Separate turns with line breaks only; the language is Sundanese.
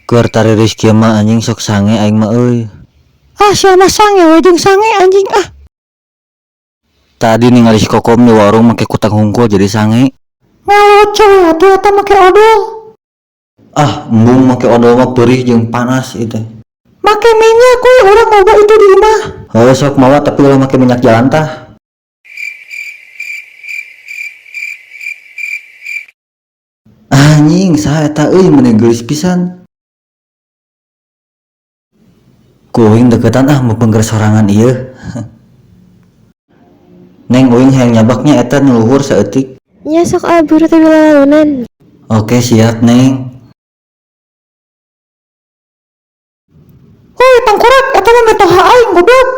Keur tariris kieu mah anjing sok sange aing mah euy.
Ah sia mah sange we jeung sange anjing ah.
Tadi ningali si Kokom di warung make kutang hungkul jadi sange.
Ngaloco we atuh eta make odol.
Ah, embung make odol mah perih jeung panas ieu teh.
Make minyak we urang loba itu di imah.
Heuh sok mawa tapi ulah make minyak jalan tah. Anjing saha eta euy meni geulis pisan. Ku uing deukeutan ah mumpung keur sorangan ieu. Neng uing hayang nyabak nya eta nu luhur saeutik.
Nya sok ah buru teu bilalaunan.
Oke siap Neng.
Heuy tangkurak eta mah mitoha aing goblok.